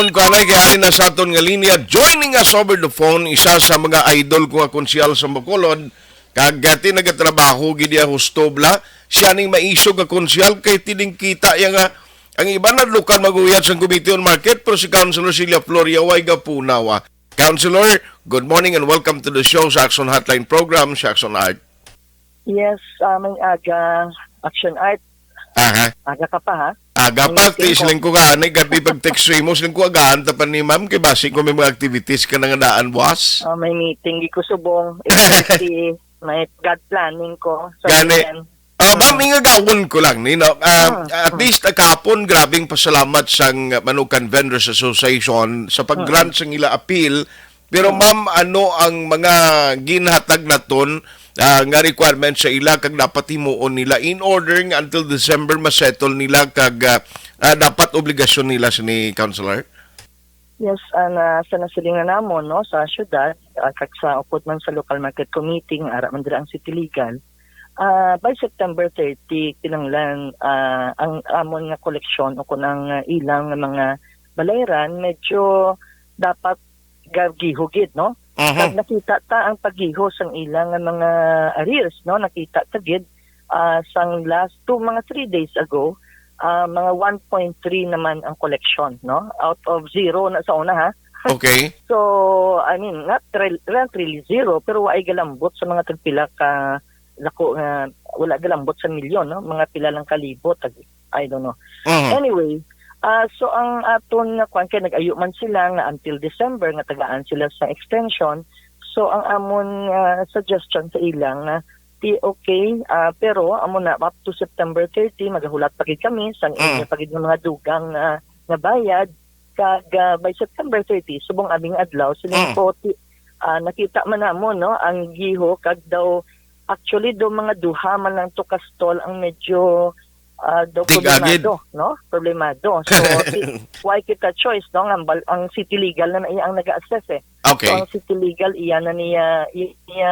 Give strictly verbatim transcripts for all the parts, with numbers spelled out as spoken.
Kuanay kay ari na sa aton nga linya, joining us over the phone, isa sa mga idol ko nga konsehal sa Bacolod, kag dati nagatrabaho gid iya husto bala, siya ning maisog nga konsehal kay tining kita iya nga ang iban na lokal maguyat sang Committee on Market, pero si Councilor Celia Floria way gapunaw. Councilor, good morning and welcome to the show sa Action Hotline program, sa Action Art. Yes, uh, may aga, Action Art. Aha. Aga ka pa, ha? Aga pa, ti siling ko gani, gabi pag text mo, siling ko agahan ta pa ni ma'am, kay basi ko may mga activities ka na nga daan, boss. Uh, may meeting, di ko subong. Exactly. May God planning ko. So, Gani. Yan. Ah, ma'am, ingagawon ko lang ni, no? Ah, Ah, at least, ah, kahapon, grabing pasalamat sang Manukan Vendors Association sa pag-grant sang ila appeal. Pero, ma'am, ano ang mga ginhatag naton, ah, nga requirements sa ila kag dapat himuon nila in order nga until December ma-settle nila kag, ah, ah, dapat obligasyon nila sini, Councilor? Yes, ana sa nasilingan namon, no, sa syudad, ah, kag sa upod man sa local market committee nga ara man dira ang city legal, ah, by September thirty, kinahanglan, ah, ang amon nga koleksyon o kung ang, ah, ilang nga mga balayran, medyo dapat gagihugid, no? Mhm. Kag nakita ta ang paggiho sang ilang nga mga arrears, no? Nakita ta gid, ah, sang last two, mga three days ago, ah, mga one point three naman ang collection, no? Out of zero na sa una, ha? Okay. So, I mean, not, re- not really zero, pero waay galambot sa mga tagpila ka lako nga, wala galambot sa milyon, no? Mga pila lang kalibo, tag, I don't know. Mhm. Anyway, ah, so ang aton nga kwan kay nag-ayo man sila nga until December nga tagaan sila sa extension. So ang amon nga suggestion sa ila nga ti okay, ah, pero amo na up to September thirty magahulat pa gid kami sang Mm. inyo pa gid nga mga dugang nga, nga bayad kag ah, by September thirty subong aming adlaw siling Mm. ko ti, ah, nakita man namon, no, ang giho kag daw actually daw mga duha man lang to ka stall ang medyo ah, daw Tig-agid. problemado, no? Problemado. So, si, why kita choice, no? Ang, bal- ang city legal na, na iya ang nag-assess eh. So, Okay. ang city legal, iya na niya, iya,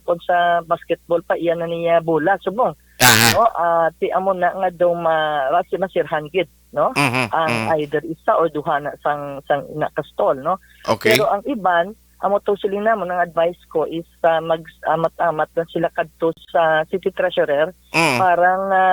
kung sa basketball pa, iya na niya bola, subong. Aha. No? Ah, ti amo na nga daw ma, basi masirhan gid, no? Mhm, Ang mhm. either isa or duha na sang, sang ina ka stall, no? Okay. Pero ang iban, amo to siling namon, ang advice ko is ah, mag-amat-amat lang sila kadto sa city treasurer Mm. para nga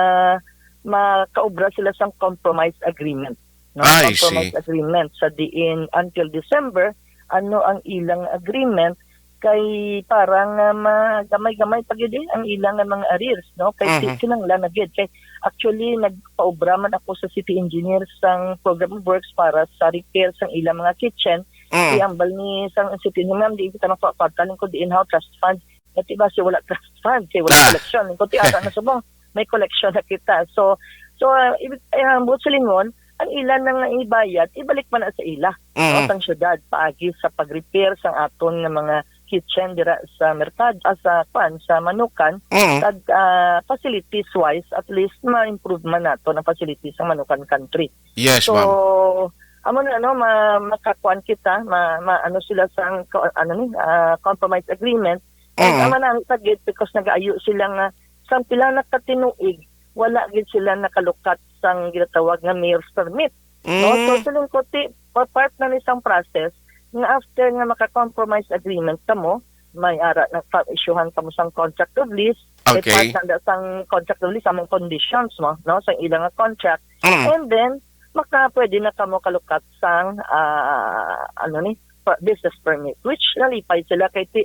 makaobra sila sang compromise agreement, no? I Compromise see. Agreement sa diin until December, ano ang ilang agreement, kay para nga ma-, gamay-gamay pa gid eh ang ilang nga mga arrears, no? Kay Mhm. kinahanglan na gid kay actually nagpaobra man ako sa city engineer sang program of works para sa repair sang ilang mga kitchen. Mm. Iambal ni sang city engineer, "Ma'am, di kita makuha kwarta." Lingkod, "Diin, how, trust fund?" Dati ba siya wala trust fund, kay wala Ah. Collection? Lingkod, "Ti ara na subong, may collection na kita." So, so uh, ibig, uh, buot silingon, ang ila na nga ibayad, ibalik man na sa ila, no, Mm. sang syudad, paagi sa pag-repair sang aton nga mga kitchen dira sa merkado, ah, sa kwan, sa Manukan, Mm. kag ah, facilities wise, at least ma-improve man nato ang facilities sa Manukan Country. Yes, So, ma'am. Amo na, no, ma, makakuan kita, ma, ma, ano sila sa ko-, ano ni, ah, compromise agreement. And Mm. amo na ang tagit because nagaayo sila nga sang pila na ka tinuig wala gid sila nakalukat sang ginatawag nga mayor's permit. No? So, Mm. siling ko ti, pa-, part na ni sang process nga after nga maka-compromise agreement kamo, may ara na pa-issuehan kamo sang contract of lease, may Okay. part na sang contract of lease, among conditions mo, no, sang ilang nga contract. Mm. And then, maka, pwede na kamo kalukat sang, ah, ano ni, pa, business permit, which nalipay sila kay ti,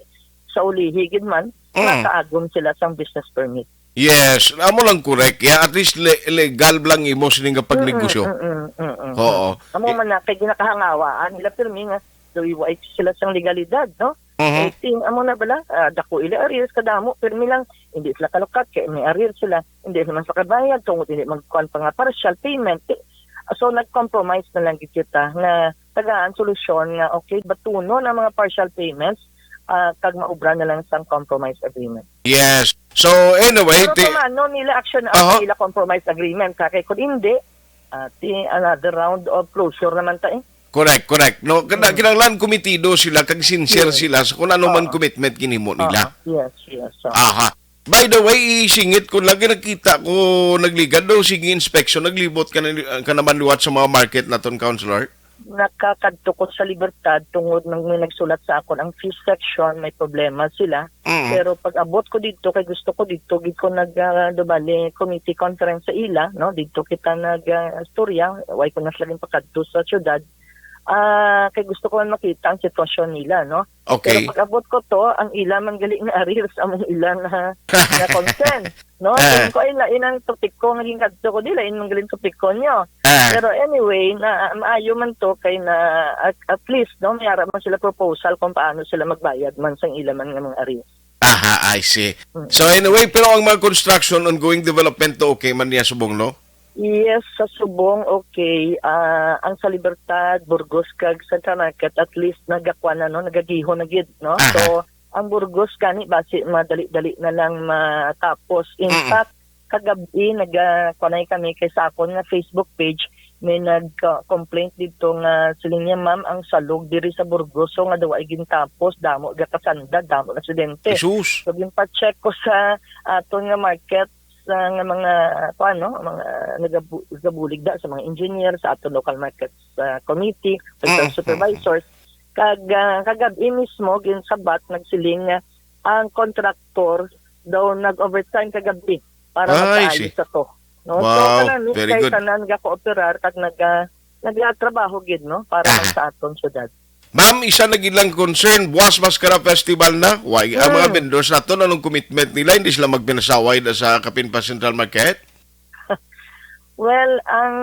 sa ulihi gid man, Mm. nakaagom sila sang business permit. Yes, amo lang correct. Yeah, at least le- legal lang imo sining nga pagnegosyo. Mm, mm, mm, mm. Oo. Amo Eh, man na kay ginakahangawaan nila pirmi nga daw iwait sila sang legalidad, no? Mhm. Eh, ting amo na bala, ah, dako ila arrears kadamo, pirmi lang hindi sila kalukat kay may arrears sila, hindi naman sa kabayad tungod hindi magkuan pa nga partial payment. Eh, so nag-compromise na lang gid kita nga tagaan solusyon nga okay, batunon ang mga partial payments, ah, kag maubra na lang sang compromise agreement. Yes. So anyway, Pero ti- kung ano nila action Aha. ang nila compromise agreement ka kay kung hindi, ah, ti another round of closure naman ta eh. Correct, correct. No, kada kinahanglan komitido sila kag sincere Yes. sila sa kung ano man Oo. commitment ginhimo nila. Ah, yes, yes. So, Aha. By the way, isingit ko lagi nakita ko nagligad daw sige inspection naglibot ka, na, ka naman liwat sa mga market naton, Councilor. nakakadto ko sa Libertad tungod nang may nagsulat sa akon ang fifth section, may problema sila. Mm. Pero pag abot ko dito, kay gusto ko dito, gid ko nag, ah, dumali committee conference sa ila, no? Dito kita nag, ah, istorya, why ko na sila ginpakadto sa syudad. Ah, kay gusto ko man makita ang sitwasyon nila, no? Okay. Pero pag abot ko to, ang ila man gali nga arrears among ila nga, nga concern, no? Ah. Sabi ko, "Ay, lain ang topiko nga ginkadto ko, di lain man galing topiko nyo." Ah. Pero anyway, na maayo man to kay na at, at least, no, may ara man sila proposal kung paano sila magbayad man sang ila man nga mga arrears. Aha, I see. Mm. So anyway, pero ang mga construction, ongoing development to, okay man niya subong, no? Yes, sa subong, okay. Ah, ang sa Libertad, Burgos, kag Central Market, at least nagakwa na, no? Nagagihon na gid, no? Aha. So, ang Burgos gani basi madali-dali na lang matapos. In Mm. fact, kagabi nagakwanay kami kay sa akon nga Facebook page may nag-complaint dito nga siling niya, "Ma'am, ang salog diri sa Burgos so nga daw ay gintapos, damo gakasandad, damo na aksidente." Jesus. So, ginpa-check ko sa aton nga market, sa nga mga, kuwan, no, mga nagabu-, nagabulig da sa mga engineer, sa aton local markets, ah, committee, local Mm, mm, supervisors. Kag, ah, kagabi mismo, ginsabat, nagsiling nga ang contractor daw nag-overtime kagabi para Ah, I magkaayos see. sa to. No? So, Wow, kanang very kay good. tanan nagakooperar kag naga-, nagatrabaho gid, no, para Aha. man sa aton syudad. Ma'am, isa na gid lang concern, Buas Maskara Festival na. Why, ang mga Hmm. vendors naton, anong commitment nila? Hindi sila magpinasaway na sa Kapinpa Central Market? Well, ang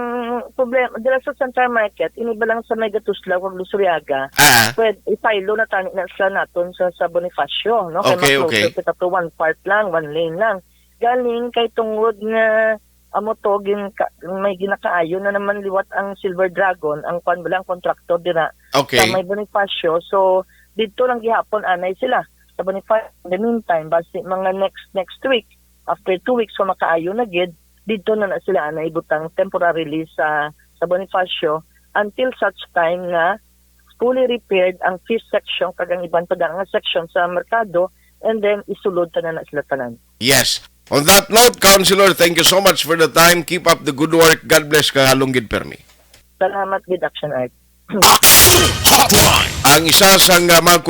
problema, dira sa Central Market, ini ba lang sa may Gatuslaw kag Luzuriaga, Ah. pwed-, ipaylo na tani na sila naton sa, sa Bonifacio, no? Kay Okay, ma-closer okay. kita to one part lang, one lane lang. Galing kay tungod nga amo to, gin-, ka-, may ginakaayo na naman liwat ang Silver Dragon, ang kwan ba lang, contractor dira Okay. sa may Bonifacio. So, dito lang gihapon anay sila sa Bonifacio. In the meantime, basi mga next, next week, after two weeks, kung makaayo na gid, dito na na sila anay butang temporarily sa, sa Bonifacio until such time nga fully repaired ang fifth section kag ang iban pa daan nga section sa merkado, and then isulod tanan na sila tanan. Yes. On that note, Councilor, thank you so much for the time. Keep up the good work. God bless, kahalong gid permi. Salamat gid, Action Art. Action Hotline. Ang isa sa nga mga